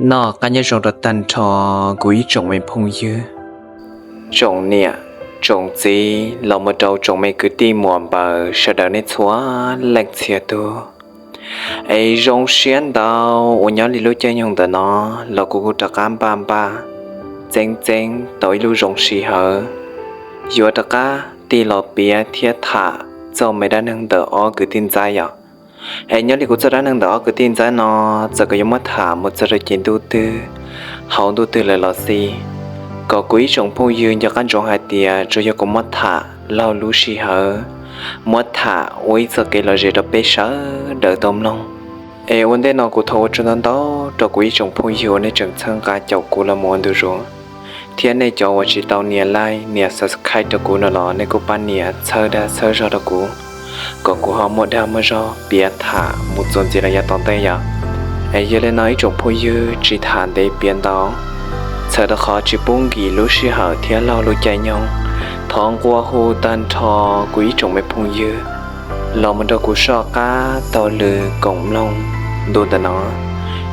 Noj qab nyob zoo rau tag nrho kuv ib tsoom me phooj ywg, tsoom niam, tsoom txiv los mus rau tsoom me kwv tij muam npaws sawv daws nej txhua leej txhia tug. Es zoo siab ntau uas nyob li lub caij nyoog ntawm no los kuv kuj rov qab npaj npaj txeeb txeeb tau ib lub zoo sij hawm yuav rov qab tig los piav thiab tham txog me dab neeg ntawm ob kwv tij ntxaib yom. Es nyob li kuv txoj dab neeg ntawm ob kwv tij ntxaib no, txawm koj yuav muab tham mus txog rau ces ntuj twg, hauv ntuj twg lawm los xij, kom kuv ib tsoom phooj ywg nco qab ntsoov hais tias tsuas yog kuv muab tham laug lub sij hawm, muab tham ua ib txoj kev lom zem rau peb sawv daws tau mloog. Es ua ntej no kuv thov ua tsaug ntau ntau rau kuv ib tsoom phooj ywg uas nej tseem txhawb nqa caum kuv los mus ua ntu zus, thiab nej cov uas tsis tau nias like nias subscribe rau kuv no los nej kuj pab nias txhawb dag txhawb zog rau kuv, kom kuv ho muaj dag muaj zog piav tham mus txuas ntxiv los yav tom ntej yom. Es yog li no ib tsoom phooj ywg tsis tham ntev piav ntau, txhawm rau qhov tsis pub nkim lub sij hawm thiab laug lub caij nyoog, thov nqua hu tag nrho kuv ib tsoom me phooj ywg los mus nrog kuv soj qab taug lw koom mloog ntu ntawm no,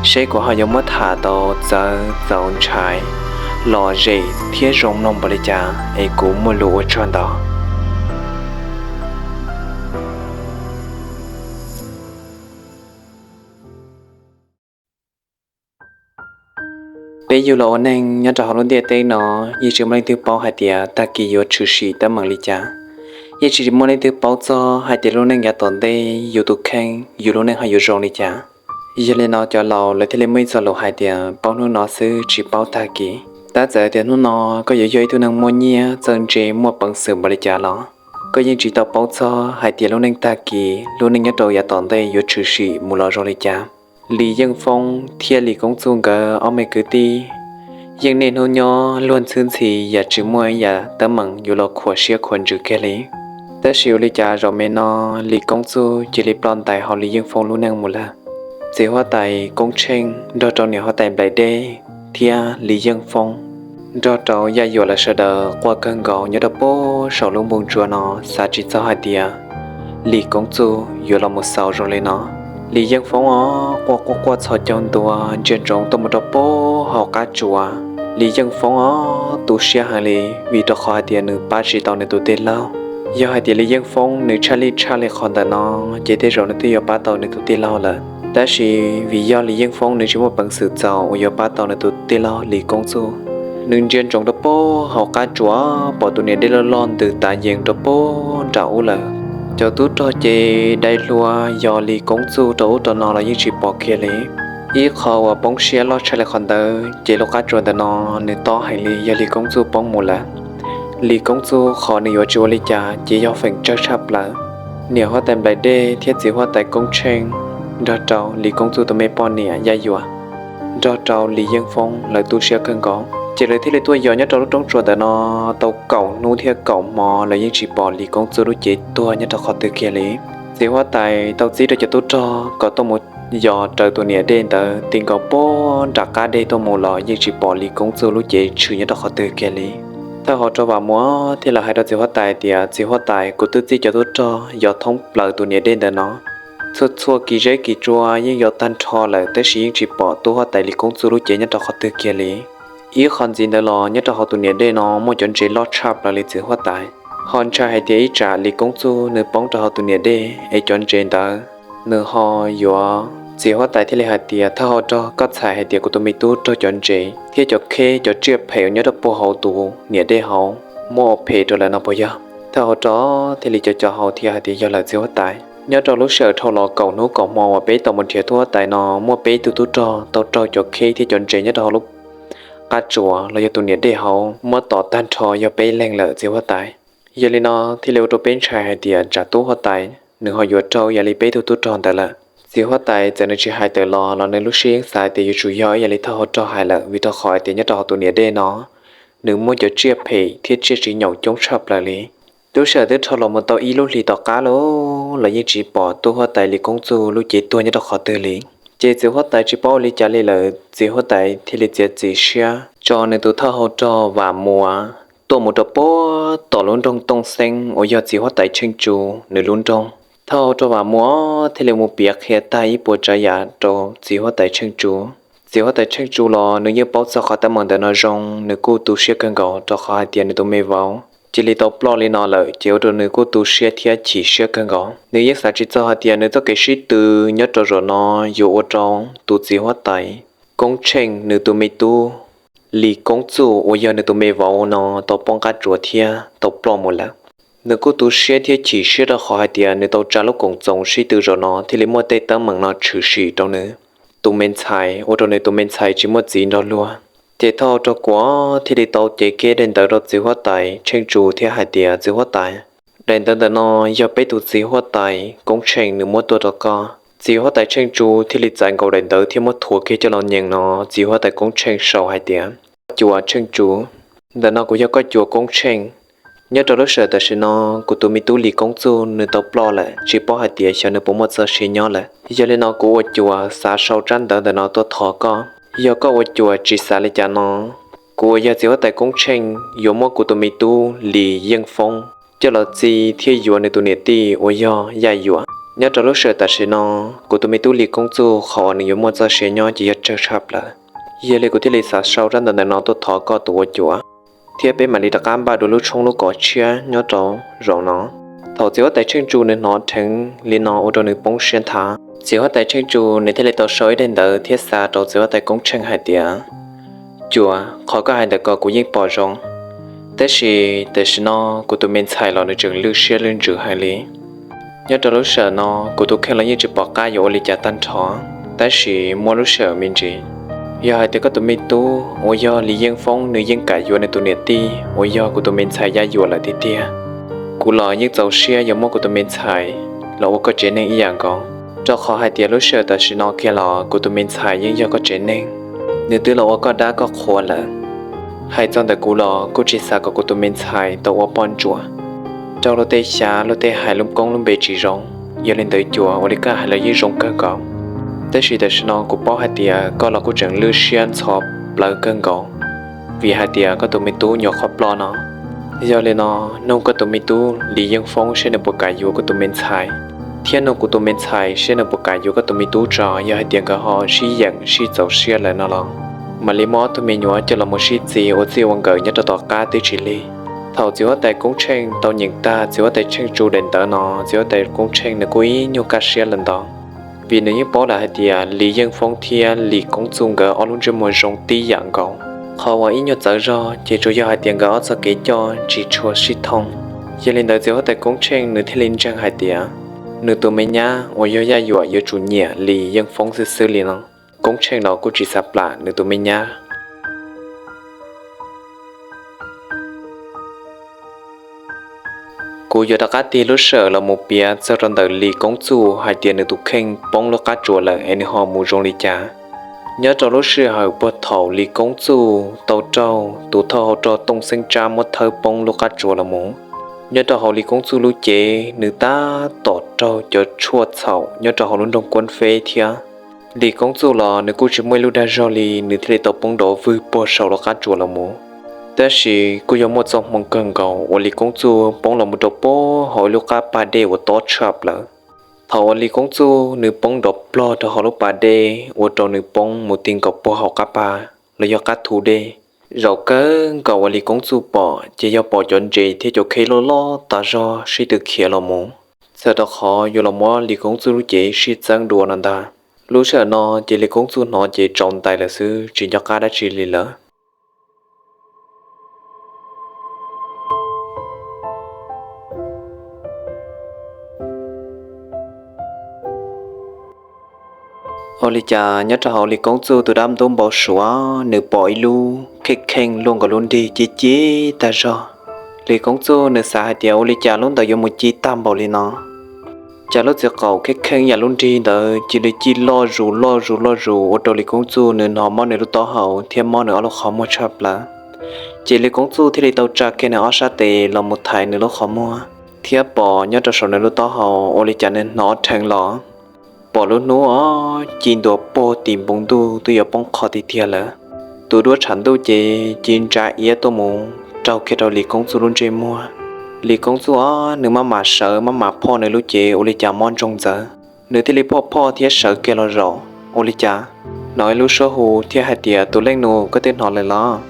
seb kuv ho yuav muab tham tau txawv txaus ntshai, lom zem thiab zoo mloog npaum li cas es kuv muaj lus ua tsaug ntau. Peb yug los ua neeg nyob rau hauv lub ntiaj teb no, yeej tsis muaj leej twg paub hais tias tag kis yuav tshwm sim teeb meem li cas. Yeej tsis muaj leej twg paub txog hais tias lub neej yav tom ntej yus tus kheej yus lub neej ho yuav zoo li cas. Yog li no cov laus lawv thiaj li muaj ib txoj lus hais tias paub hnub no xwb tsis paub tag kis. Tab txawm tias hnub no koj yuav yog ib tug neeg muaj nyiaj txawj ntse muaj peev xwm npaum li cas los koj yeej tsis tau paub txog hais tias lub neej tag kis lub neej nyob rau yav tom ntej yuav tshwm sim mus los zoo li cas. Lis Yeej Foob thiab Lis Koob Txuj nkawd ob me kwv tij yeej niaj hnub nyob luag ntxhwb ntxhi yam tsis muaj ib yam teeb meem yuav los khuam siab khuam ntsws kiag li. Tab sis ua li cas zaum me no Lis Koob Txuj cia li ploj ntais hauv Lis Yeej Foob lub neej mus lawm. Txiv huab tais Koob Tsheej nrog rau niam huab tais Nplaim Dej thiab Lis Yeej Foob nrog rau Yaj Yuam lawv sawv daws quaj kawg nkaus nyob rau pem saum lub npoo ntsuab no, xav tsis txog hais tias Lis Koob Txuj yuav los mus xaus zoo li no. Lis Yeej Foob os, quaj quaj quaj txhos caug ntua ntsia ntsoov tuaj mus rau pem hauv qab tsuas. Lis Yeej Foob os, tu siab heev li, vim rau qhov hais tias nws pab tsis tau nws tus tij laug. Yog hais tias Lis Yeej Foob nws tshaj lij tshaj li qhov ntawm no, ces tej zaum nws twb yuav pab tau nws tus tij laug lawm. Tab sis vim yog Lis Yeej Foob nws tsis muaj peev xwm txaus uas yuav pab tau nws tus tij laug Lis Koob Txuj, nws ntsia ntsoov rau pem hauv qab tsuas pom tus niam dej loj loj ntws tav yees rau pem nram ub lawm. Cov tub rog ces dai hlua yos Lis Koob Txuj rau ub rau no los yeej tsis pom kiag li. Ib qho uas poob siab loj tshaj li qhov ntawd ces lub qab tsuas ntawm no nws tob heev li, yog Lis Koob Txuj poob mus lawm. Lis Koob Txuj qhov nws yuav tsis ua li cas ces yog feem tsawg tshaj plaws. Niam huab tais Nplaim Dej thiab txiv huab tais Koob Tsheej nrog rau Lis Koob Txuj tus me poj niam Yaj Yuam nrog rau Lis Yeej Foob lawv tu siab kawg nkaus, ces lawv thiaj li tuaj yos nyob rau lub roob tsuas ntawm no tau kaum hnub thiab kaum hmo los yeej tsis pom Lis Koob Txuj lub cev tuag nyob rau qhov twg kiag li. Txiv huab tais tau txib rau cov tub rog kom tuaj mus yos raws tus niam dej ntawd ti nkaus pem nram qab dej tuaj mus los yeej tsis pom Lis Koob Txuj lub cev tshwm nyob rau qhov twg kiag li. Thawj hauv rog Vam Muas thiaj li hais rau txiv huab tais tias, Txiv huab tais, kuv twb txib cov tub rog yos thoob plaws tus niam dej ntawm no, txhua txhua kis zeb kis tsua yeej yos tag nrho lawm, tab sis yeej tsis pom tub huab tais Lis Koob Txuj lub cev nyob rau qhov twg kiag li. Ib qho ntxiv ntawd los nyob rau hauv tus niam dej no muaj cov ntses loj tshaj plaws li txiv huab tais. Ho ntshai hais tias ib tsam Lis Koob Txuj nws poob rau hauv tus niam dej es cov ntses ntawd nws ho yuav. Txiv huab tais thiaj li hais tias, Thawj hauv rog, koj txhais hais tias kuv tus me tub raug cov ntses thiab cov kheb cov tsiaj phem uas nyob rau puag hauv tus niam dej hauv muab ua phem rau lawm no puas yog? Thawj hauv rog thiaj li co co hau thiab hais tias, Yog lawm txiv huab tais. Nyob rau lub sij hawm dhau los kaum hnub kaum hmo uas peb tau mus nrhiav tub huab tais no, muaj peb tug tub rog tau raug cov kheb thiab cov ntses nyob rau hauv lub qab tsuas los yog tus niam dej hauv muab tom tag nrho yog peb leeg lawm txiv huab tais. Yog li no thiaj li ua rau peb ntshai hais tias tsam tub huab tais nws ho yuav raug ib yam li peb tug tub rog ntawd lawm. Txiv huab tais txawm nws tsis hais tawm los los nws lub siab yeej xav tias yuav tsum yog ib yam li thawj hauv rog hais lawm, vim rau qhov hais tias nyob rau hauv tus niam dej no nws muaj cov tsiaj phem thiab tsiaj tsis nyaum coob tshaj plaws li. Lub sij hawm twb dhau los mus tau ib lub hlis tom qab lawm los yeej tsis pom tub huab tais Lis Koob Txuj lub cev tuag nyob rau qhov twg li. Ces txiv huab tais tsis paub ua li cas li lawm, txiv huab tais thiaj li txiav txim siab tso nws tus thawj hauv rog Vam Muas tuaj mus rau puag tom lub nroog Tooj Xeeb uas yog txiv huab tais Tsheej Tsu nws lub nroog. Thawj hauv rog Vam Muas thiaj li mus piav qhia tag ib puas tsav yam rau txiv huab tais Tsheej Tsu. Txiv huab tais Tsheej Tsu los nws yeej paub txog qhov teeb meem ntawm no zoo, nws kuj tu siab kawg nkaus rau qhov hais tias nws tus me vauv cia li tau ploj li no lawm ces ua rau nws kuj tu siab thiab chim siab kawg nkaus. Nws yeej xav tsis txog hais tias nws txoj kev sib tw nyob rau zaum no yuav ua rau tus txiv huab tais Koob Tsheej nws tus me tub Lis Koob Txuj uas yog nws tus me vauv no tau poob qab tsuas thiab tau ploj mus lawm. Nws kuj tu siab thiab chim siab rau qhov hais tias nws tau tsa lub koom txoos sib tw zaum no thiaj li muaj tej teeb meem no tshwm sim rau nws tus me ntxhais, ua rau nws tus me ntxhais tsis muaj txiv nrog luag. Ces thauj rau kuv thiaj li tau cev kiag daim ntawv rau txiv huab tais Tsheej Tsu thiab hais tias, txiv huab tais, daim ntawv ntawm no yog peb tus txiv huab tais Koob Tsheej nws muab tuaj rau koj. Txiv huab tais Tsheej Tsu thiaj li txais nkaus daim ntawv thiab muab thuav kiag coj los nyeem no. Txiv huab tais Koob Tsheej sau hais tias, koj cuas Tsheej Tsu, ntawm no kuv yog koj cuas Koob Tsheej. Nyob rau lub sij hawm tam sim no kuv tus me tub Lis Koob Txuj nws tau ploj lawm, tsis paub hais tias xyov nws puas muaj txoj sia nyob lawm. Yog li no kuv ua cuas xav sau tsab ntawv ntawm no tuaj thov koj. Yog koj ua cuas tsis xav li cas no, kuv uas yog txiv huab tais Koob Tsheej yuav muab kuv tus me tub Lis Yeej Foob coj los txi thiab yuav nws tus niam tij uas yog Yaj Yuam. Nyob rau lub sij hawm tam sim no, kuv tus me tub Lis Koob Txuj qhov uas nws yuav muaj txoj sia nyob ces yog tsawg tshaj plaws. Yog li kuv thiaj li xav sau tsab ntawv ntawm no tuaj thov koj tus ua cuas, thiab peb mam li rov qab npaj dua lub tshoob lub kos tshiab nyob rau zaum no. Thaum txiv huab tais Tsheej Tsu nws hnov dheev li no ua rau nws poob siab nthav. Txiv huab tais Tsheej Tsu nws thiaj li tau sau ib daim ntawv thiab xa rau txiv huab tais Koob Tsheej hais tias, cuas, qhov koj hais ntawm ko kuv yeej pom zoo, tab sis tam sim no kuv tus me ntxhais los nws tseem lwj siab lwj ntsws heev li. Nyob rau lub sij hawm no kuv tus kheej los yeej tsis pom qab yuav ua li cas tag nrho, tab sis muaj lub sij hawm me ntsis, yog hais tias koj tus me tub uas yog Lis Yeej Foob nws yeej kam yuav nws tus niam tij uas yog kuv tus me ntxhais Yaj Yuam lawm tiag tiag, kuv los yeej txaus siab yuav muab kuv tus me ntxhais los ua koj tsev neeg ib yam nkaus. Rau qhov hais tias lub sij hawm tam sim no kiag los kuv tus me ntxhais yeej yog koj tsev neeg, nws twb los ua koj dab koj qhua lawm. Hais txog ntawm kuv los kuj tsis xav kom kuv tus me ntxhais tau ua poj ntsuam, raug luag tej xyav luag tej hais lub koob lub npe tsis zoo. Yog li ntawd cuas ua li koj hais los yeej zoo kawg nkaus. Tab sis tam sim no kuv paub hais tias koj los kuj tseem lwj siab ntxhov plawv kawg nkaus, vim hais tias koj tus me tub nyuam qhuav ploj no. Yog li no, nug koj tus me tub Lis Yeej Foob seb nws puas kam yuav koj tus me ntxhais, thiab nug kuv tus me ntxhais seb nws puas kam yuav koj tus me tub tso. Yog hais tias nkawd ho sib yeem sib txaus siab lawm no los, mam li muab ob tug me nyuam coj los mus sib txis ua txij ua nkawm nyob rau tom qab twb tsis lig. Thaum txiv huab tais Koob Tsheej tau nyeem tag txiv huab tais Tsheej Tsu daim ntawv no, txiv huab tais Koob Tsheej nws kuj ib nyuag kaj siab lawm ntau, vim nws yeej paub lawm hais tias Lis Yeej Foob thiab Lis Koob Txuj nkawd ob lub ntsej muag zoo tib yam nkaus. Qhov uas ib nyuag txawv zog ces tsuas yog hais tias nkawd ob txoj kev coj tsis tshua sib thooj. Yog li ntawd txiv huab tais Koob Tsheej nws thiaj li ntseeg hais tias nws tus me nyab uas yog Yaj Yuam yuav tsum nyiam Lis Yeej Foob xwb xwb li no. Koob Tsheej los kuj tsis xav plam nws tus me nyab. Kuv yuav rov qab tig lub sij hawm los mus piav txog rau ntawm Lis Koob Txuj hais tias nws tus kheej poob lub qab tsuas lawm es nws ho mus zoo li cas. Nyob rau lub sij hawm puag thaum Lis Koob Txuj tau raug tus thawj hauv rog Tooj Xeeb Tsab muab thawb poob lub qab tsuas los mus, nyob rau hauv Lis Koob Txuj lub cev nws tab tom raug cov tshuaj txhaum nyob rau hauv lub nroog Kuab Feb thiab. Lis Koob Txuj los nws kuj tsis muaj ib lub dag zog li, nws thiaj li tau poob nrov vwg puag saum lub qab tsuas los mus. Tab sis kuj yog muaj txoj hmoo kawg nkaus uas Lis Koob Txuj poob los mus rau puag hauv ib lub qab pas dej uas tob tshaj plaws. Thaum uas Lis Koob Txuj nws poob nrov plog rau hauv lub pas dej ua rau nws poob mus ti nkaus puag hauv qab pas los yog qab thu dej. Zaum kawg nkaus uas Lis Koob Txuj pom ces yog pom cov ntses thiab cov kheb loj loj tas zog sib tw khiav los mus, txhawm rau qhov yuav los muab Lis Koob Txuj lub cev sib txeeb dua no ntag. Lub sij hawm no ces Lis Koob Txuj hnov ces tsaus ntais lawm xwb, tsis nco qab dab tsi li lawm. Ua li cas nyob rau hauv Lis Koob Txuj tus dab ntub npau suav nws pom ib lub kheej kheej luaj nkaus lub nrig ci ci tag zog. Lis Koob Txuj nws xav hais tias ua li cas lub ntawd yuav mus ci tag npaum li no. Cas lub txiv qaum kheej kheej yam lub nrig ntawd cia li ci loj zus loj zus loj zus ua rau Lis Koob Txuj nws hnov mob nws lub taub hau thiab mob nws ob lub qhov muag tshaj plaws. Ces Lis Koob Txuj thiaj li tau tsa kiag nws ob sab tes los mus thaiv nws lub qhov muag, thiab pom nyob rau saum nws lub taub hau ua li cas nws hnov dheev los. Pom lub hnub os ci ntua puag tim npoo ntuj twb yuav poob qho tiag tiag lawm. Tus duab tshav ntuj ces ci ntsa iab tuaj mus raug kiag rau Lis Koob Txuj lub ntsej muag. Lis Koob Txuj os nws maj mam sawv maj mam phoj nws lub cev ua li cas mob ntsoog ntxawv, nws thiaj li phoj phoj thiab sawv kiag los zaum. Ua li cas Hnov ib lub suab hu thiab hais tias, Tus leej nus, koj twb hnov lawm los?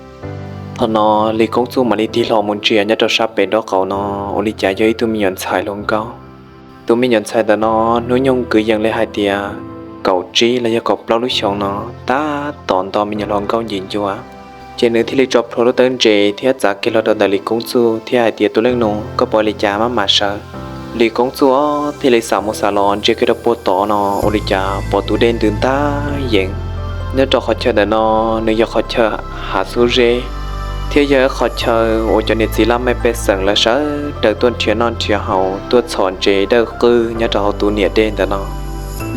Thaum no Lis Koob Txuj mam li tig hlo mus ntsia nyob rau sab pem nraub qaum no, ua li cas yog ib tug me nyuam ntxhais hluas nkauj. Tus me nyuam ntxhais ntawm no hnub nyoog kwv yees li hais tias kaum tsib los yog kaum plaub lub xyoos no, tab tom nto me nyuam hluas nkauj ncim ncua. Ces nws thiaj li tso plhuav lub tawb ntses thiab txav kiag los rau ntawm Lis Koob Txuj thiab hais tias, Tus leej nus, koj pom li cas maj mam sawv? Lis Koob Txuj thiaj li xam mus xam los ntsia kiag rau puag tod no, ua li cas pom tus dej ntws ntag yees. Nyob rau qhov chaw ntawm no, nws yog qhov chaw hav xub zeb, thiab yog ib qhov chaw uas cov niam txiv laj mej pej xeem lawv sawv daws tuaj nrhiav noj nrhiav haus, tuaj txhom ntses dawb qwj nyob rau hauv tus niam dej ntawm no.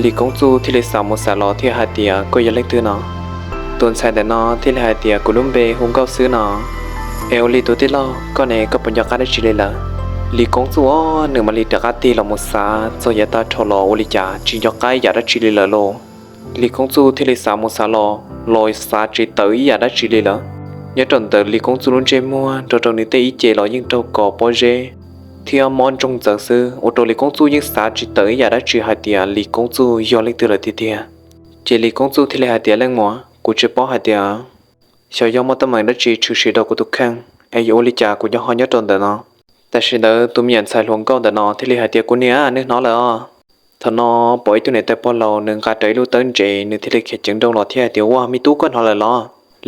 Lis Koob Txuj thiaj li xam mus xam los thiab hais tias, Koj yog leej twg no? Tus ntxhais ntawm no thiaj li hais tias, Kuv lub npe hu Nkauj Xwb no. Es ua li tus tij laug, koj ne, koj puas nco qab dab tsi li lawm? Lis Koob Txuj nws mam li rov qab tig los mus xav txog yav tag dhau los, ua li cas tsis nco qab yam dab tsi li lawm lauj. Lis Koob Txuj thiaj li xav mus xav los, los xav tsis tawm ib yam dab tsi li lawm. Nyob rau ntawm Lis Koob Txuj lub ntsej muag nrog rau nws tej ib ce los yeej raug kos pob zeb thiab mob ntsoog ntxaws xwb, ua rau Lis Koob Txuj yeej xav tsis tawm ib yam dab tsi hais tias Lis Koob Txuj yog leej twg lawm tiag tiag. Ces Lis Koob Txuj thiaj li hais tias, Leej muam, kuv tsis paub hais tias xyov yog muaj teeb meem dab tsi tshwm sim rau kuv tus kheej es yuav ua li cas kuv nyob ho nyob rau ntawm no. Tam sim ntawd tus me nyuam ntxhais hluas nkauj ntawm no thiaj li hais tias, Kuv niam, nws hnov lawm os. Thaum no pom ib tug niam tais pog laus nws nqa rawv ib lub tawb ntses, nws thiaj li khiav ceev nrooj los thiab hais tias, Ua, me tub, koj hnov lawm los?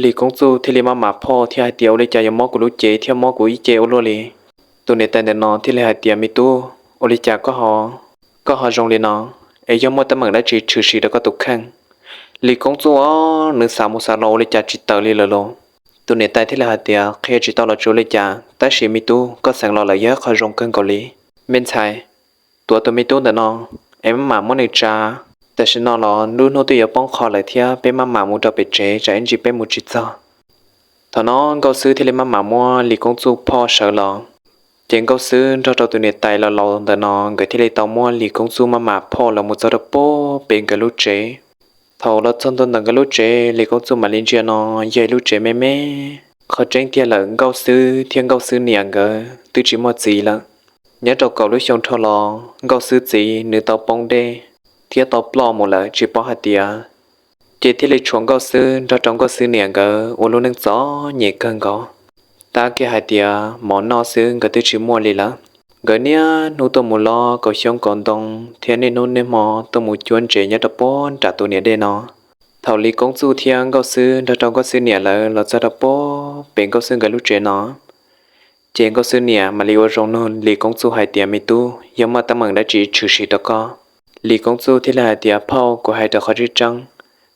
Lis Koob Txuj thiaj li maj mam phoj thiab hais tias, Ua li cas yuav mob kuv lub cev thiab mob kuv ib ce ua luaj li? Tus niam tais ntawm no thiaj li hais tias, Me tub, ua li cas koj ho, koj ho zoo li no? Es yog muaj teeb meem dab tsi tshwm sim rau koj tus kheej? Lis Koob Txuj nws xav mus xav los ua li cas tsis tawm li lawm los. Tus niam tais thiaj li hais tias, Qhia tsis tau los tsis ua li cas, tab sis me tub, koj xeev los lawm yog ib qho zoo kawg nkaus li. Me ntxhais, tuav tus me tub ntawm no es maj mam muab nws tsa. Tam sim no los lub hnub twb yuav poob qho lawm thiab, peb maj mam mus rau pem tsev, tsam ib ntsis peb mus tsis txog. Thaum no Nkauj Xwb thiaj li maj mam muab Lis Koob Txuj phoj sawv los. Ces Nkauj Xwb nrog rau tus niam tais laus laus ntawm no nkawd thiaj li tau muab Lis Koob Txuj maj mam phoj los mus txog rau puag pem nkawd lub tsev. Thaum los txog ntua ntawm nkawd lub tsev, Lis Koob Txuj mam li ntsia no, yog ib lub tsev me me. Qhov tseeb tiag lawm, Nkauj Xwb thiab Nkauj Xwb niam nkawd twb tsis muaj txiv lawm. Nyob rau kaum lub xyoo dhau los, Nkauj Xwb txiv nws tau poob dej thiab tau ploj mus lawm tsis paub hais tias. Ces thiaj li tshuav Nkauj Xwb nrog rau Nkauj Xwb niam nkawd ua lub neej txom nyem kawg nkaus. Tab kiag hais tias mov noj xwb nkawd twb tsis muaj li lawm. Nkawd niaj hnub tuaj mus lov kaum xyoob kaum ntoo thiab niaj hnub niaj hmo tuaj mus cuab ntses nyob rau puag nram tus niam dej no. Thaum Lis Koob Txuj thiab Nkauj Xwb nrog rau Nkauj Xwb niam lawv los txog rau puag pem Nkauj Xwb nkawd lub tsev no, ces Nkauj Xwb niam mam li ua zoo nug Lis Koob Txuj hais tias, Me tub, yog muaj teeb meem dab tsi tshwm sim rau koj? Lis Koob Txuj thiaj li hais tias, Phauj, kuv hais rau qhov tseeb tseeb,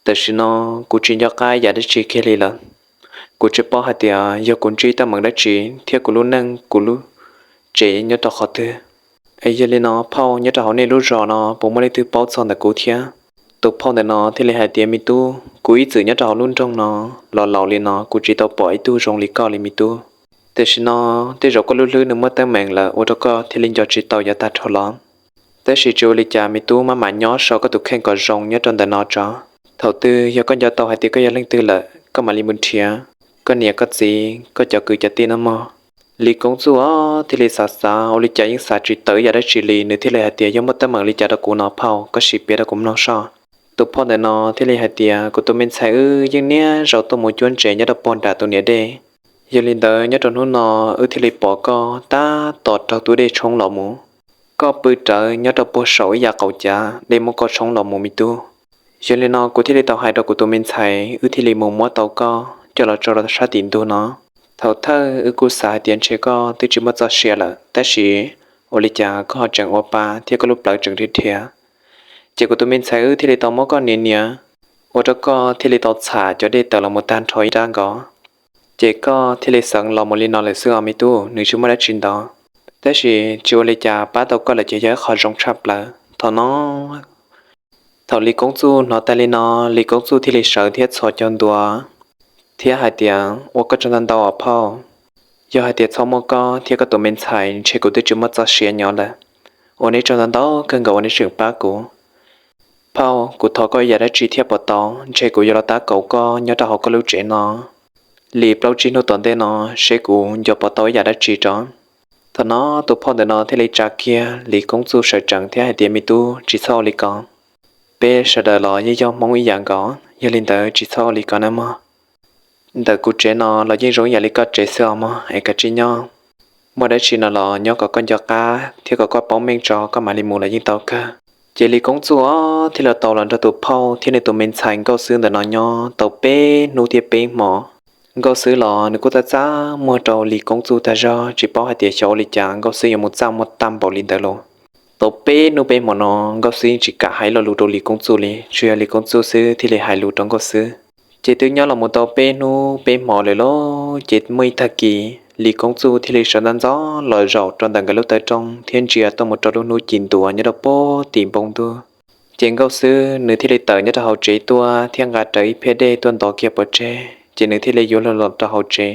tam sim no kuv tsis nco qab yam dab tsi kiag li lawm. Kuv tsis paub hais tias yog kuv ntsib teeb meem dab tsi thiab kuv lub neej kuv lub tsev nyob rau qhov twg. Es yog li no phauj, nyob rau hauv nej lub zos no puas muaj leej twg paub txog ntawm kuv thiab? Tus phauj ntawm no thiaj li hais tias, Me tub, kuv ib txwm nyob rau hauv lub nroog no los laus li no kuv tsis tau pom ib tug zoo li koj li me tub. Tam sim no tej zaum koj lub hlwb nws muaj teeb meem lawm ua rau koj thiaj li nco tsis tau yav tag dhau los. Tab sis tsis ua li cas me tub, maj mam nyob so koj tus kheej kom zoo nyob rau ntawm no tso. Thaum twg yog koj nco tau hais tias koj yog leej twg lawm koj mam li mus nrhiav koj niam koj txiv koj cov kwv cov tij no mog. Lis Koob Txuj thiaj li xav xav ua li cas yeej xav tsis tawm yam dab tsi li, nws thiaj li hais tias, Yog muaj teeb meem li cas rau kuv no phauj, koj sim piav rau kuv mloog soj. Tus phauj ntawm no thiaj li hais tias, Kuv tus me ntxhais wb yeej niaj zaus tuaj mus cuab ntses nyob rau puag nram tus niam dej. Yog li ntawd nyob rau hnub no wb thiaj li pom koj tab tom raug tus dej tshoob los mus. Koj pw rawv nyob rau puag saum ib yam qaum cav, dej muab koj tshoob los mus me tub. Yog li no kuv thiaj li tau hais rau kuv tus me ntxhais wb thiaj li mus muab tau koj coj los tso rau sab tim ntug no. Thaum thawj wb kuj xav hais tias ntshe koj twb tsis muaj txoj sia lawm, tab sis ua li cas koj ho tseem ua pa thiab koj lub plawv tseem dhia dhia. Ces kuv tus me ntxhais wb thiaj li tau muab koj nias nias, ua rau koj thiaj li tau txham cov dej tawm los mus tag nrho ib nrab nkaus. Ces koj thiaj li xeev los mus li no lawm xwb os me tub, nws tsis muaj dab tsi ntau. Tab sis tsis ua li cas, pab tau koj lawm ces yog ib qho zoo tshaj plaws. Thaum no, thaum Lis Koob Txuj hnov tag li no, Lis Koob Txuj thiaj li sawv thiab txhos caug ntua thiab hais tias, Ua koj tsaug ntau ntau os phauj. Yog hais tias txhob muaj koj thiab koj tus me ntxhais ntshe kuv twb tsis muaj txoj sia nyob lawm. Ua nej tsaug ntau ntau kawg nkaus uas nej tseem pab kuv. Phauj, kuv thov koj ib yam dab tsi thiab puas tau? Ntshe kuv yuav los tab kaum koj nyob rau hauv koj lub tsev no li plaub tsib hnub tom ntej no, seb kuv nco puas tau ib yam dab tsi rau. Thaum no tus phauj ntawm no thiaj li tsa kiag Lis Koob Txuj sawv tsees thiab hais tias, Me tub, tsis txhob ua li ko. Peb sawv daws los yeej yog Hmoob ib yam nkaus, Yog li ntawd tsis txhob ua li ko nawb mog. Ntawm kuv tsev no los yeej zoo ib yam li koj tsev xwb os mog, es kav tsij nyob. Muaj dab tsi no los nyob kom koj nco qab thiab kom koj paub meej tso koj mam li mus los yeej tau kawg. Ces Lis Koob Txuj os thiaj li tau los nrog tus phauj thiab nws tus me ntxhais Nkauj Xwb ntawm no nyob tau peb hnub thiab peb hmo. Nkauj Xwb los nws kuj txaj txaj muag rau Lis Koob Txuj tag zog, tsis paub hais tias xyov ua li cas Nkauj Xwb yuav mus txaj muag tag npaum li ntawd los. Tau peb hnub peb hmo no Nkauj Xwb tsis kam hais lo lus rau Lis Koob Txuj li, tsuas yog Lis Koob Txuj xwb thiaj li hais lus rau Nkauj Xwb. Ces twb nyob los mus tau peb hnub peb hmo lawm lauj, ces muaj ib tag kis Lis Koob Txuj thiaj li sawv ntxov ntxov los zaum rau ntawm nkawd lub taw rooj thiab ntsia tuaj mus rau lub hnub ci ntua nyob rau pem tim npoo ntuj. Ces Nkauj Xwb nws thiaj li tawm nyob rau hauv tsev tuaj thiab nqa rawv ib phiab dej tuaj ntov kiag pov tseg, ces nws thiaj li yuav luag los rau hauv tsev.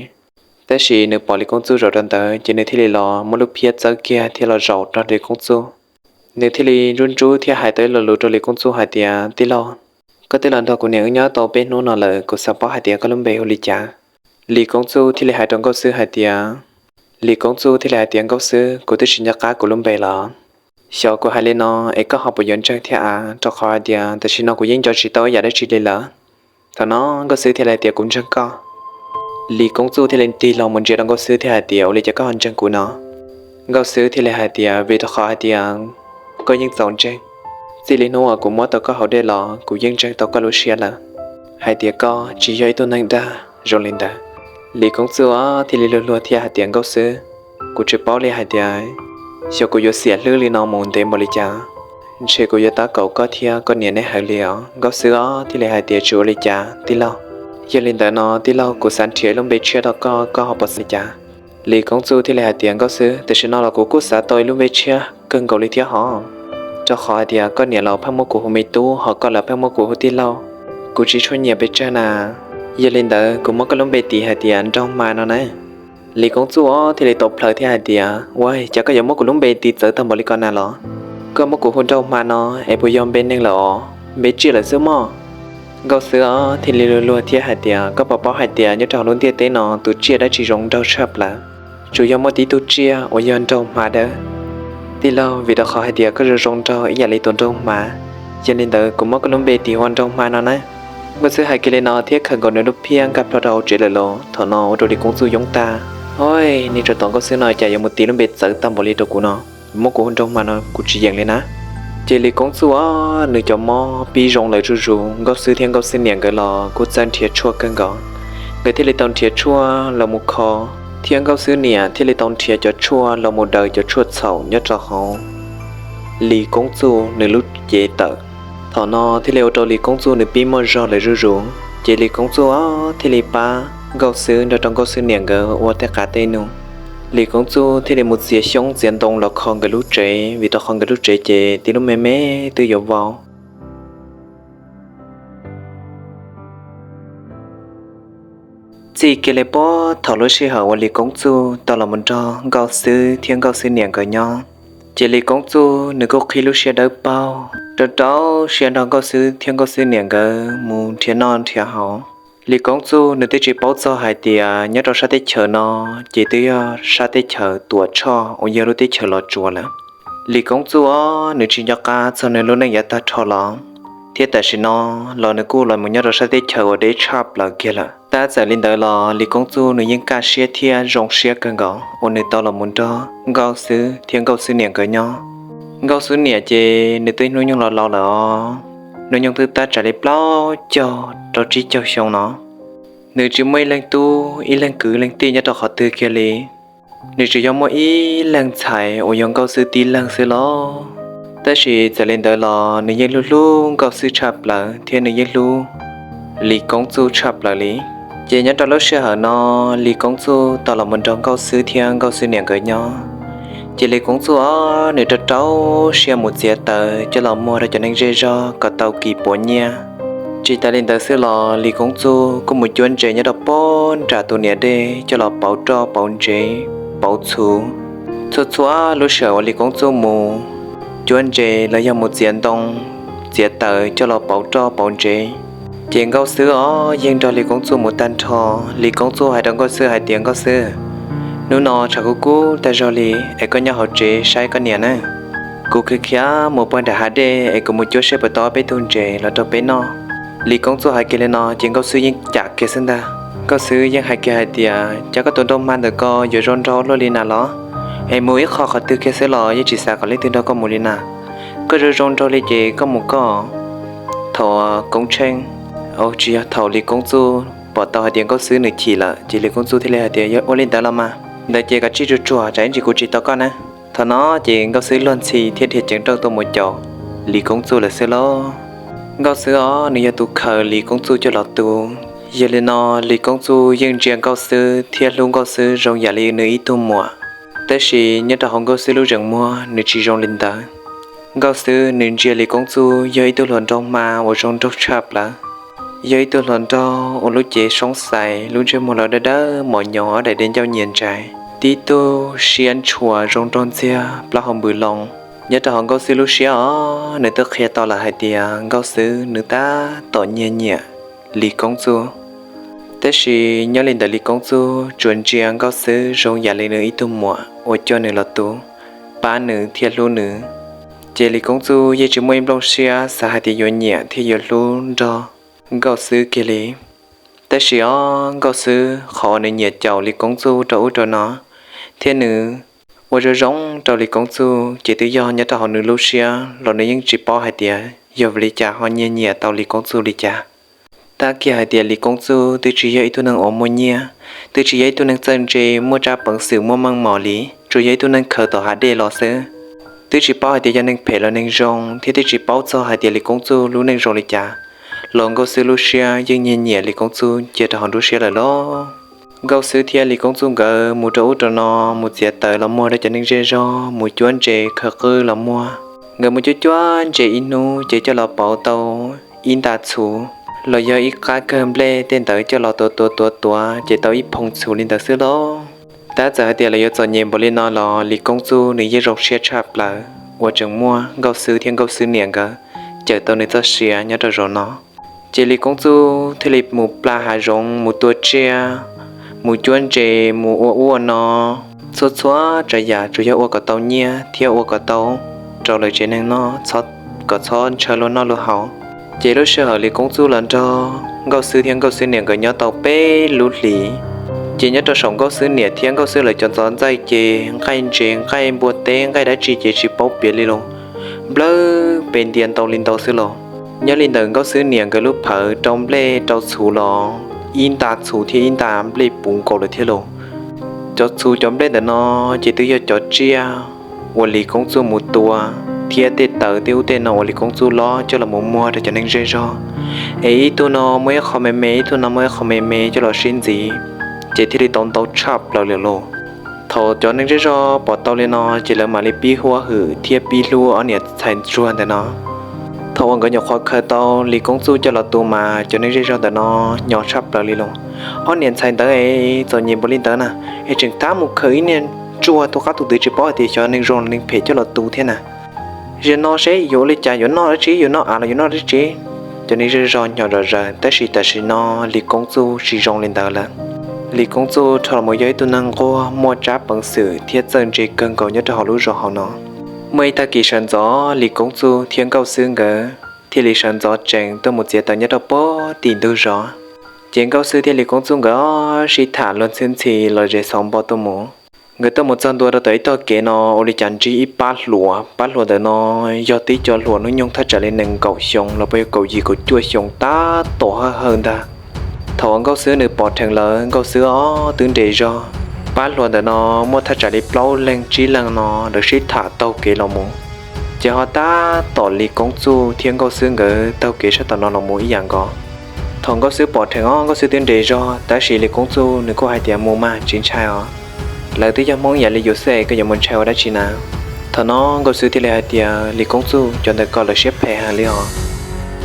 Tab sis nws pom Lis Koob Txuj zaum rau ntawd ces nws thiaj li los muab lub phiab txawb kiag thiab los zaum rau Lis Koob Txuj. Nws thiaj li ntsub ntsub thiab hais tau ib lo lus rau Lis Koob Txuj hais tias, Tij laug, koj twb los nrog kuv niam wb nyob tau peb hnub no lawm, kuv xav paub hais tias koj lub npe hu li cas? Lis Koob Txuj thiaj li hais rau Nkauj Xwb hais tias, Lis Koob Txuj thiaj li hais tias, Nkauj Xwb, kuv twb tsis nco qab kuv lub npe los. Xyov kuv hais li no es koj ho puas yuav ntseeg thiab av, rau qhov hais tias tam sim no kuv yeej nco tsis tau ib yam dab tsi li lawm. Thaum no Nkauj Xwb thiaj li hais tias, Kuv ntseeg koj. Lis Koob Txuj thiaj li tig los mus ntsia rau Nkauj Xwb thiab hais tias, Ua li cas koj ho ntseeg kuv no? Nkauj Xwb thiaj li hais tias, Vim rau qhov hais tias koj yeej txaus ntseeg. Txij li hnub uas kuv muab tau koj hauv dej los kuv yeej ntseeg tau koj lub siab lawm, hais tias koj tsis yog ib tug neeg dag zoo li ntawd. Lis Koob Txuj thiaj li luag luag thiab hais tias, Nkauj Xwb, kuv tsis paub li hais tias xyov kuv yuav xiam hlwb li no mus ntev npaum li cas. Ntshe kuv yuav tab kaum koj thiab koj niam neb heev li os. Nkauj Xwb thiaj li hais tias, Tsis ua li cas tij laug. Yog li ntawd no tij laug, kuv xav nrhiav ib lub npe tshiab rau koj, koj ho puas xav li cas? Lis Koob Txuj thiaj li hais tias, Nkauj Xwb, tam sim no los kuv kuj xav tau ib lub npe tshiab kawg nkaus li thiab hos, rau qhov hais tias koj niam los pheej muab kuv hu me tub, hos koj los pheej muab kuv hu tij laug. Kuv tsis tshua nyiam pes tsawg na. Yog li ntawd kuv muab koj lub npe tis hais tias Nraug Hma no na. Lis Koob Txuj thiaj li tau plhaws thiab hais tias, Ua cas koj yuav muab kuv lub npe tis txawv tag npaum li ko na los? Koj muab kuv hu Nraug Hma no es puas yog npe neeg lawm os, npe tsiaj lawm xwb mog. Nkauj Xwb thiaj li luag luag thiab hais tias, Koj puas paub hais tias nyob rau hauv lub ntiaj teb no tus tsiaj dab tsi zoo nraug tshaj plaws? Tsuas yog muaj tib tug tsiaj uas yog nraug hma dawb. Tij laug, vim rau qhov hais tias koj zoo zoo nraug ib yam li tus nraug hma, yog li ntawd kuv muab koj lub npe tis ua Nraug Hma no na. Nkauj Xwb hais kiag li no thiab khawm nkaus nws lub phiab nkag plho rau hauv tsev lawm los thaum no ua rau Lis Koob Txuj yoob tag. Oj, niag tsov tom Nkauj Xwb no cas yuav mus tis lub npe txawv tag npaum li rau kuv no? Muab kuv hu Nraug Hma no kuv tsis yeem li na. Ces Lis Koob Txuj nws cov mob pib zoo lawm zuj zus, Nkauj Xwb thiab Nkauj Xwb niam nkawd los kuj txawj nrhiav tshuaj kawg nkaus. Nkawd thiaj li tau nrhiav tshuaj los mus kho, thiab Nkauj Xwb niam thiaj li tau nrhiav cov tshuaj los mus daws cov tshuaj txhaum nyob rau hauv Lis Koob Txuj nws lub cev tawm. Thaum no thiaj li ua rau Lis Koob Txuj nws pib muaj zog lawm zuj zus. Ces Lis Koob Txuj thiaj li pab Nkauj Xwb nrog rau Nkauj Xwb niam nkawd ua tej qav tej num. Lis Koob Txuj thiaj li mus txiav xyoob txiav ntoo los kho nkawd lub tsev, vim rau qhov nkawd lub tsev ces tib lub me me twb yuav vau. Txij kiag li puag thaum lub sij hawm uas Lis Koob Txuj tau los mus nrog Nkauj Xwb thiab Nkauj Xwb niam nkawd nyob, ces Lis Koob Txuj nws kuj qhib lub siab dawb paug rau rau siab nrog Nkauj Xwb thiab Nkauj Xwb niam nkawd mus nrhiav noj nrhiav haus. Lis Koob Txuj nws twb tsis paub txog hais tias nyob rau sab teb chaws no ces twb yog sab teb chaws Tuam Tshoj uas yog lub teb chaws Los Tsuas lawm. Lis Koob Txuj nws tsis nco qab txog nws lub neej yav tag nrho los, thiab tam sim no los nws kuj los mus nyob rau sab teb chaws uas deb tshaj plaws kiag lawm. Tab txawm li ntawd los Lis Koob Txuj nws yeej kaj siab thiab zoo siab kawg nkaus uas nws tau los mus nrog Nkauj Xwb thiab Nkauj Xwb niam nkawd nyob. Nkauj Xwb niam ces nws twb hnub nyoog los laus lawm os, hnub nyoog twb tab tsam li plaub caug rau tsib caug xyoo no. Nws tsis muaj ib leeg tub ib leeg kwv leej tij nyob rau qhov twg kiag li. Nws tsuas yog muaj ib leeg ntxhais uas yog Nkauj Xwb tib leeg xwb los, tab sis txawm li ntawd los nws yeej hlub hlub Nkauj Xwb tshaj plaws thiab nws yeej hlub Lis Koob Txuj tshaj plaws li. Ces nyob rau lub sij hawm no, Lis Koob Txuj tau los mus nrog Nkauj Xwb thiab Nkauj Xwb niam nkawd nyob. Ces Lis Koob Txuj os nws rau rau siab mus txiav taws coj los muag rau cov neeg zej zog kom tau kis puav nyiaj. Tsis tas li ntawd xwb los Lis Koob Txuj kuj mus cuab ntses nyob rau puag nram tus niam dej coj los pauv roj pauv ntsev, pauv txhuv. Txhua txhua lub sij hawm uas Lis Koob Txuj mus cuab ntses los yog mus txiav ntoo, txiav taws coj los pauv roj pauv ntsev, ces Nkauj Xwb os yeej nrog Lis Koob Txuj mus tag nrho. Lis Koob Txuj hais rau Nkauj Xwb hais tias, Nkauj Xwb, hnub no tshav kub kub tag zog li es koj nyob hauv tsev saib koj niam na. Kuv khiav khiav mus puag nram hav dej es kuv mus cuab seb puas tau peb tug ntses los rau peb noj. Lis Koob Txuj hais kiag li no ces Nkauj Xwb yeej cam kiag xwb ntag. Nkauj Xwb yeej hais kiag hais tias, Cas koj tus nraug hma ntawm ko yuav zoo nraug luaj li na los? Es mus ib qho qhov twg kiag xwb los yeej tsis xav kom leej twg nrog koj mus li na. Koj zoo zoo nraug li ces koj mus koj. Thaum Koob Tsheej, tsis yog, thaum Lis Koob Txuj pom tau hais tias Nkauj Xwb nws chim lawm ces Lis Koob Txuj thiaj li hais tias, Yog ua li ntawd los mas, ntawd ces koj tsij tsuag tsuag tsam ib ntsis kuv tsis tau koj na. Thaum no ces Nkauj Xwb luag ntxhi thiab dhia ceev nrauj tuaj mus caum Lis Koob Txuj lawm xwb lauj. Nkauj Xwb os nws yog tus khaws Lis Koob Txuj coj los tu. Yog li no Lis Koob Txuj yeej ntsia Nkauj Xwb thiab hlub Nkauj Xwb zoo yam li nws ib tug muam. Tab sis nyob rau hauv Nkauj Xwb lub zeem muag nws tsis zoo li ntawd. Nkauj Xwb nws ntsia Lis Koob Txuj yog ib tug hluas nraug hma uas zoo nraug tshaj plaws. Yog ib tug hluas nraug uas lub cev soob xais, lub ntsej muag los dawb dawb mos nyoos, ob daim diav ncauj nyias ntsais, tib tug siab ntshua zoo nraug ntxiag, plaub hau npws loo. Nyob rau hauv Nkauj Xwb lub siab os nws twb qhia tau lawm hais tias Nkauj Xwb nws tab tom nyiag nyiam Lis Koob Txuj. Tab sis nyob li ntawd Lis Koob Txuj tsuas ntsia Nkauj Xwb zoo yam li nws ib tug muam uas coj nws los tu, pab nws thiab hlub nws. Ces Lis Koob Txuj yeej tsis muaj ib nplooj siab xav hais tias yuav nyiam thiab yuav hlub nrog Nkauj Xwb kiag li. Tab sis os Nkauj Xwb qhov uas nws nyiam caum Lis Koob Txuj rau ub rau no, thiab nws ua zoo zoo rau Lis Koob Txuj ces twb yog nyob rau hauv nws lub siab los nws yeej tsis paub hais tias yog vim li cas ho nyiag nyiam tau Lis Koob Txuj li cas. Tab kiag hais tias Lis Koob Txuj twb tsis yog ib tug neeg uas muaj nyiaj, twb tsis yog ib tug neeg txawj ntse muaj tsab peev xwm muaj meej mom li, tsuas yog ib tug neeg khaws tom hav dej los xwb. Twb tsis paub hais tias yog neeg phem los neeg zoo, thiab twb tsis paub txog hais tias Lis Koob Txuj lub neej zoo li cas, los Nkauj Xwb lub siab yeej nyiag nyiam Lis Koob Txuj cia rau hauv nruab siab lawm lauj. Nkauj Xwb thiab Lis Koob Txuj nkawd mus rau ub rau no, mus txiav taws los muag rau cov neeg zej zog, mus cuab ntses khaws qwj los muag. Nkawd mus cuab cuab ntses ib hnub ces coj los pauv tau ib nta txhuv, los yog ib qab kawg nplej tej ntawd coj los tuav tuav tuav tuav ces tau ib phoo txhuv li ntawd xwb lauj. Tab txawm hais tias lawv yuav txom nyem npaum li no los Lis Koob Txuj nws yeej zoo siab tshaj plaws uas tseem muaj Nkauj Xwb thiab Nkauj Xwb niam nkawd cawm tau nws txoj sia nyob rau zaum no. Ces Lis Koob Txuj thiaj li mus pla hav zoov, mus tua tsiaj, mus cuab ntses, mus ua ub ua no, txhua txhua tsav yam tsuas yog ua kom tau nyiaj thiab ua kom tau rau lawv tsev neeg noj, kom txhob ntshaw luag noj luag haus. Ces lub sij hawm Lis Koob Txuj los nrog Nkauj Xwb thiab Nkauj Xwb niam nkawd nyob tau peb lub hlis, ces nyob rau saum Nkauj Xwb niam thiab Nkauj Xwb lawv cov ntxov ntxaij ces nqaij ntses, nqaij npua teb, nqaij dab tsi ces tsis paub piav li los, nplawg pes ntia ntau li ntau xwb los. Nyob li ntawm Nkauj Xwb niam nkawd lub phawv rau nplej rau txhuv los ib nta txhuv thiab ib nta nplej puv nkaus lawm thiab los. Cov txhuv cov nplej ntawm no ces twb yog cov tsiaj uas Lis Koob Txuj mus tua, thiab tej taws tej ub tej no uas Lis Koob Txuj lob coj los mus muag rau cov neeg zej zog, es ib tug no muaj ib qho me me, ib tug no muaj ib qho me me coj los sib ntxiv, ces thiaj li tau ntau tshaj plaws lawm lauj. Thaum cov neeg zej zog pom tau li no ces lawv mam li pib huab hwm thiab pib hlub ob niam ntxhais ntsuag ntawm no. Thaum uas nkawd nyuam qhuav khaws tau Lis Koob Txuj coj los tu mas cov neeg zej zog ntawm no nyo tshaj plaws li los. Ob niam ntxhais ntawd es txom nyem npaum li ntawd na, es tseem tab mus khaws ib niag ntsuag tus qab tus twg tsis paub hais tias xyov neeg zoo los neeg phem coj los tu thiab na. Zaum no seb yuav ua li cas, yuav noj dab tsi, yuav noj av los yuav noj dab tsi? Cov neeg zej zog nyo zom zaws, tab sis tam sim no Lis Koob Txuj tsis zoo li ntawd lawm. Lis Koob Txuj rho los yog ib tug neeg nquag muaj tsab peev xwm thiab txawj ntse kawg nkaus nyob rau hauv lub zos hauv no. Muaj ib tag kis sawv ntxov Lis Koob Txuj thiab Nkauj Xwb nkawd thiaj li sawv ntxov tsees tuaj mus txiav taws nyob rau pem tim ntug zos. Ces Nkauj Xwb thiab Lis Koob Txuj nkawd sib tham luag ntxhi ntxhi los ze xauv npo tuaj mus. Nkawd tuaj mus txog ntua rau tom ib tog kev no ua li cas ntsib ib pab hluas. Pab hluas ntawm no yog tib co hluas hnub nyoog thaj tsam li nees nkaum xyoo los puas yog kaum yim kaum cuaj xyoo tab tom hawj hawj ntag. Thaum uas Nkauj Xwb nws pom dheev lawv, Nkauj Xwb os twb nres zog. Pab hluas ntawm no muaj thaj tsam li plaub leeg tsib leeg no lawv sib tham taug kev los mus, ces ho tab tom Lis Koob Txuj thiab Nkauj Xwb nkawd taug kev sab tom no los mus ib yam nkaus. Thaum Nkauj Xwb pom dheev os Nkauj Xwb twb nres zog, tab sis Lis Koob Txuj nws kuj hais tias, Mus mas tsis ntshai os, lawv twb yog Hmoob ib yam li yus xwb es koj yuav mus ntshai ua dab tsi na? Thaum no Nkauj Xwb thiaj li hais tias, Lis Koob Txuj, cov ntawd ko lawv siab phem heev li os.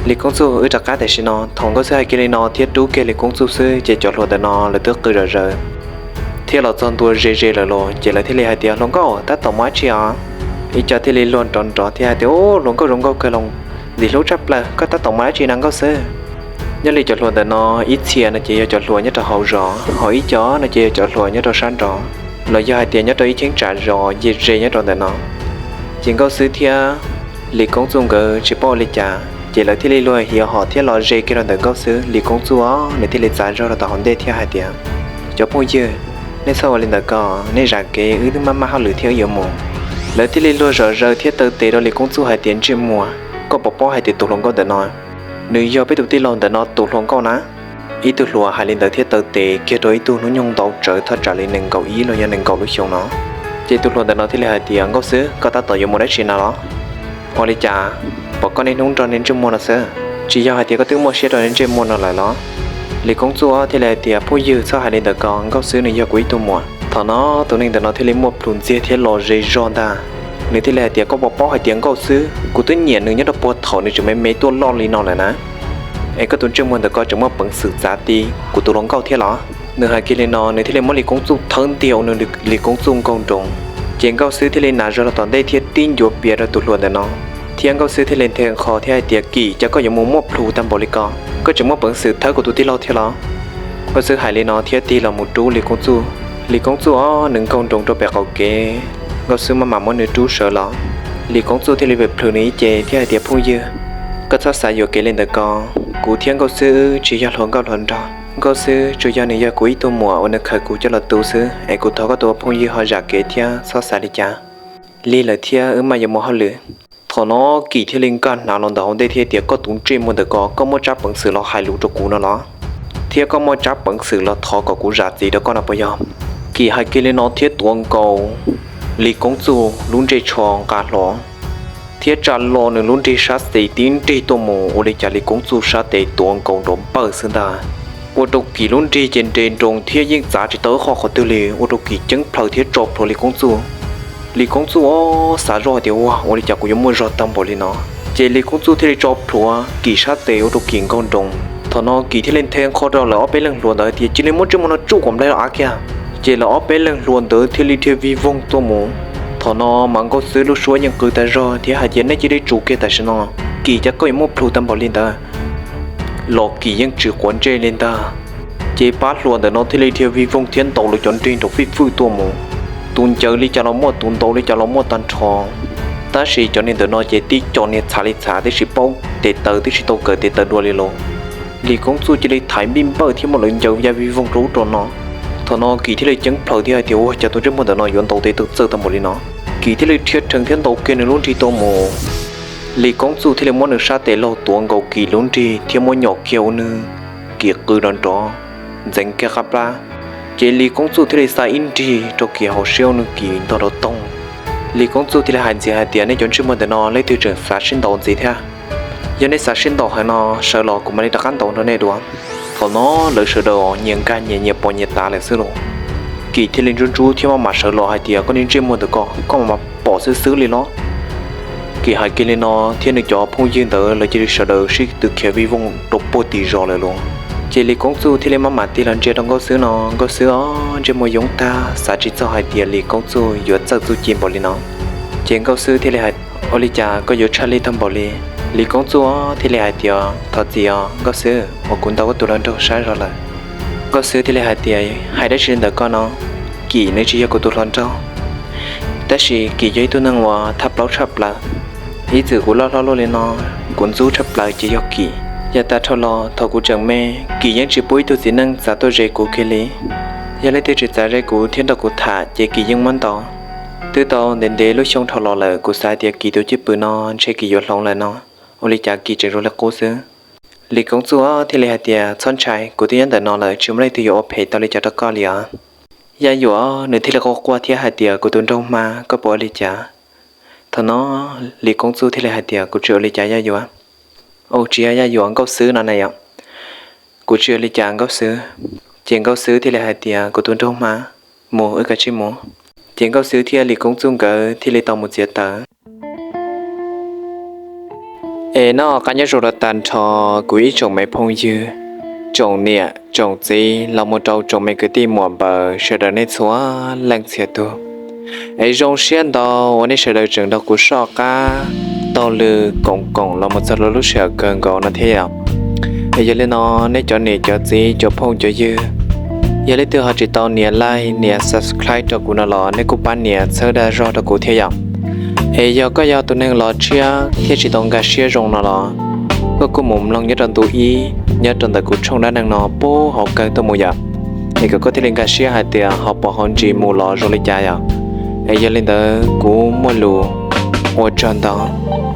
Lis Koob Txuj, wb rov qab tam sim no. Thaum Nkauj Xwb hais kiag li no thiab rub kiag Lis Koob Txuj xwb ces cov hluas ntawm no lawv twb qw zom zaws thiab los txog ntua ze ze lawm los, ces lawv thiaj li hais tias, Hluas nkauj, tab tom muaj dab tsi os? Ib co thiaj li luag nrov nrov thiab hais tias, Ub, hluas nkauj zoo nkauj kawg los, ntxim hlub tshaj plaws, koj tab tom muaj dab tsi na Nkauj Xwb? Nyob li cov hluas ntawm no ib txhia no ces yog cov hluas nyob rau hauv zos, ho ib co no ces yog cov hluas nyob rau sab nraud, los yog hais tias nyob rau ib cheeb tsam zos ze ze nyob rau ntawm no. Ces Nkauj Xwb thiab Lis Koob Txuj nkawd tsis paub ua li cas, Ces lawv thiaj li luag hiav hom thiab los ze kiag rau ntawm Nkauj Xwb. Lis Koob Txuj os, nws thiaj li txav zog rau tom hauv ntej thiab hais tias, cov phooj ywg, nej txhob ua li ntawd ko, nej zam kev, wb twb maj maj hauj lwm thiab wb yuav mus. Lawv thiaj li luag zom zaws thiab taw tes rau Lis Koob Txuj hais tias, ntsej muag, koj puas paub hais tias tus hluas nkauj ntawm no, nws yog peb tus tij laug ntawm no tus hluas nkauj na? Ib tug hluas hais li ntawd thiab taw tes kiag rau ib tug hnub nyoog ntau tsawv thaj tsam li nees nkaum ib los yog nees nkaum lub xyoo no. Ces tus hluas ntawm no thiaj li hais tias, Nkauj Xwb, koj tab tom yuav mus dab tsi na los? Ua li cas pom koj niaj hnub nrog niag ntsej muag no xwb, tsis yog hais tias koj twb muaj siab rau niag ntsej muag no lawm los? Lis Koob Txuj thiaj li hais tias, phooj ywg, txhob hais li ntawd ko, Nkauj Xwb nws yog kuv ib tug muam. Thaum no tus neeg ntawm no thiaj li muaj plhus ntxiag thiab los ze zog ntag. Nws thiaj li hais tias, koj puas paub hais tias Nkauj Xwb, kuv twb nyiam nws nyob rau puag thaum nws tseem me me tuaj loj li no lawm na. Es koj tus ntsej muag ntawm ko tseem muaj peev xwm txav ti kuv tus hluas nkauj thiab los? Nws hais kiag li no nws thiaj li muab Lis Koob Txuj thawb ntiag ua nws Lis Koob Txuj nkaug nroos. Ces Nkauj Xwb thiaj li hnav zog los tom ntej thiab tib ncuav pias rau tus hluas ntawm no, thiab Nkauj Xwb thiaj li nthe nqho thiab hais tias, Kim, cas koj yuav mus muaj plhus tag npaum li ko, koj tseem muaj peev xwm thawb kuv tus tij laug thiab los? Nkauj Xwb hais li no thiab tig los mus rub Lis Koob Txuj. Lis Koob Txuj os, nws nkaug nroos rau pem qaum kev. Nkauj Xwb maj mam muab nws rub sawv los. Lis Koob Txuj thiaj li pem plhws nws ib ce thiab hais tias, phooj ywg, koj txhob xav yuam kev li ntawd ko, kuv thiab Nkauj Xwb wb tsis yog hluas nkauj hluas nraug. Nkauj Xwb tsuas yog nws yog kuv ib tug muam uas nws khaws kuv coj los tu xwb, es kuv thov koj tus ua phooj ywg ho zam kev thiab txhob xav li cas. Lig lawm thiab, wb maj yuav mus hauj lwm. Thaum no Kim thiaj li nkag hnav los ntawm hauv ntej thiab tias, koj tus ntsej muag ntawm ko, koj muaj tsab peev xwm los hais lus rau kuv no los? Thiab koj muaj tsab peev xwm los thov kom kuv zam txim rau koj no puas yog? Kim hais kiag li no thiab tuav nkaus Lis Koob Txuj lub ntsej tsho nqa hlo thiab tsa lo nws lub nrig sab xis tib nrig tuaj mus, ua li cas Lis Koob Txuj sab tes tuav nkaus nrov npawj xwb ntag. Ua rau Kim lub nrig ces nres nroos thiab yeej txav tsis tau ib qho qhov twg li, ua rau Kim ceeb plhaws thiab tso plhuav Lis Koob Txuj. Lis Koob Txuj os, xav zoj hais tias, ua, ua li cas kuv yuav muaj zog tag npaum li no? Ces Lis Koob Txuj thiaj li tso plhuav Kim sab tes ua rau Kim nkaug nroos. Thaum no Kim thiaj li nthe nqho rau lawv ob peb leeg hluas ntawd tias, cia li muab ntsej muag no tsuj kom nplaig los av kiag. Ces lawv ob peb leeg hluas ntawd thiaj li dhia vij voog tuaj mus. Thaum no mas Nkauj Xwb lub suab yeej qw tag zog thiab hais tias, nej cia li tsum kiag tam sim no, Kim, cas koj yuav muaj plhus tag npaum li ntawd? Los Kim yeej tsis quav ntsej li ntag. Ces pab hluas ntawm no thiaj li dhia vij voog thiab ntaus lawv cov nrig nrov fij fwj tuaj mus. Tus ncaws li cas los muaj, tus ntaus li cas los muaj tag nrho. Tab sis cov niag ntawm no ces tib co niag txhav li txhav, tib si paub tes taw, tib si tau kawm tes taw dua li los. Lis Koob Txuj cia li thaiv npij npawj thiab muab lawv ncaws ya vij voog rau ub rau no. Thaum no Kim thiaj li ceeb plhaws thiab hais tias, ua, cas tus ntsej muag ntawm no yuav ntaus tes taw txawj tag npaum li no? Kim thiaj li rhia rhees thiab ntaus kiag nws lub nrig tuaj mus. Lis Koob Txuj thiaj li muab nws sab tes laug tuav nkaus Kim lub nrig thiab muab nyom kiag ua nws Kim qw nrov nrov, ntxeev kiag qab plab. Ces Lis Koob Txuj thiaj li xa ib nrig rau Kim hauv siab ua nws Kim ntog rau toog. Lis Koob Txuj thiaj li hais ntxiv hais tias, nej cov ntsej muag ntawm no leej twg tseem xav sib ntaus ntxiv thiab? Yog nej xav sib ntaus heev no, sawv los kuv mam li rov qab ntaus nrog nej dua. Thaum no lawv sawv daws nyias nkag nyias, nyias pom nyias tav lawm xwb los. Kim thiaj li ntsub ntsub thiab maj mam sawv los hais tias, koj niag ntsej muag ntawm ko, koj mam pom xwb xwb li los? Kim hais kiag li no thiab nws cov phooj ywg ntawd lawv cia li sawv daws sib tw khiav vij voog rau puag tim zos lawm los. Ces Lis Koob Txuj thiaj li maj mam tig los ntsia rau Nkauj Xwb no, Nkauj Xwb os, ntsej muag yoob tag, xav tsis txog hais tias Lis Koob Txuj yuav txawj txuj ci npaum li no. Ces Nkauj Xwb thiaj li hais, ua li cas koj yuav tshaj lij tag npaum li? Lis Koob Txuj os thiaj li hais tias, thov txim os Nkauj Xwb, uas kuv ntaus koj tus hluas nraug sab zog lawm. Nkauj Xwb thiaj li hais tias, hais dab tsi li ntawm koj no? Kim nws tsis yog kuv tus hluas nraug, tab sis Kim yog ib tug neeg uas thaj plaub tshaj plaws. Ib txwm kuv loj hlob luaj li no, kuv ntxub tshaj plaws ces yog Kim. Yav tas dhau los thaum kuv tseem me, Kim yeej tsis pub ib tug txiv neej txav tuaj ze kuv kiag li. Yog leej twg tseem txav ze kuv thiab nrog kuv tham ces Kim yeej muab ntaus. Twb tau ntev ntev lub xyoo dhau los lawm, kuv xav tias Kim tus cwj pwm no ntshe Kim yuav hloov lawm no, ua li cas Kim tseem zoo li qub xwb. Lis Koob Txuj thiaj li hais tias, txhob ntshai, kuv twb nyob ntawm no lawm, tsis muaj leej twg yuav ua phem tau li cas rau koj li os. Yaj Yuam nws thiaj li quaj quaj thiab hais tias, kuv tus nraug hma, koj puas ua li cas? Thaum no Lis Koob Txuj thiaj li hais tias, kuv tsis ua li cas Yaj Yuam. Au, tsis yog Yaj Yuam, Nkauj Xwb no na yom. Kuv tsis ua li cas Nkauj Xwb. Ces Nkauj Xwb thiaj li hais tias, kuv tus nraug hma, mus wb kav tsij mus. Ces Nkauj Xwb thiab Lis Koob Txuj nkawd thiaj li tau mus txiav taws. Es noj qab nyob zoo rau tag nrho kuv ib tsoom me phooj ywg, tsoom niam tsoom txiv los mus rau tsoom me kwv tij muam npawg sawv daws nej txhua leej txhia tug. Es zoo siab ntau uas nej sawv daws tseem nrog kuv soj qab taug lw koom koom los mus txog rau lub sij hawm kawg nkaus no thiab yom. Es yog li no, nej cov niam cov txiv cov phooj cov ywg, yog leej twg ho tsis tau nias like nias subscribe rau kuv no los nej kuj pab nias txhawb dag zog rau kuv thiab yom. Es yog koj yog tus neeg los tshiab thiab tsis tau nkag siab zoo no los, koj kuj mus mloog nyob rau ntu ib nyob rau ntawm kuv tshooj dab neeg no puag hauv kawg tuaj mus yom, es kom koj thiaj li nkag siab hais tias ho puas hauv ntsis mus los zoo li cas yom. Es yog li ntawd kuv muaj lus ua tsaug ntau.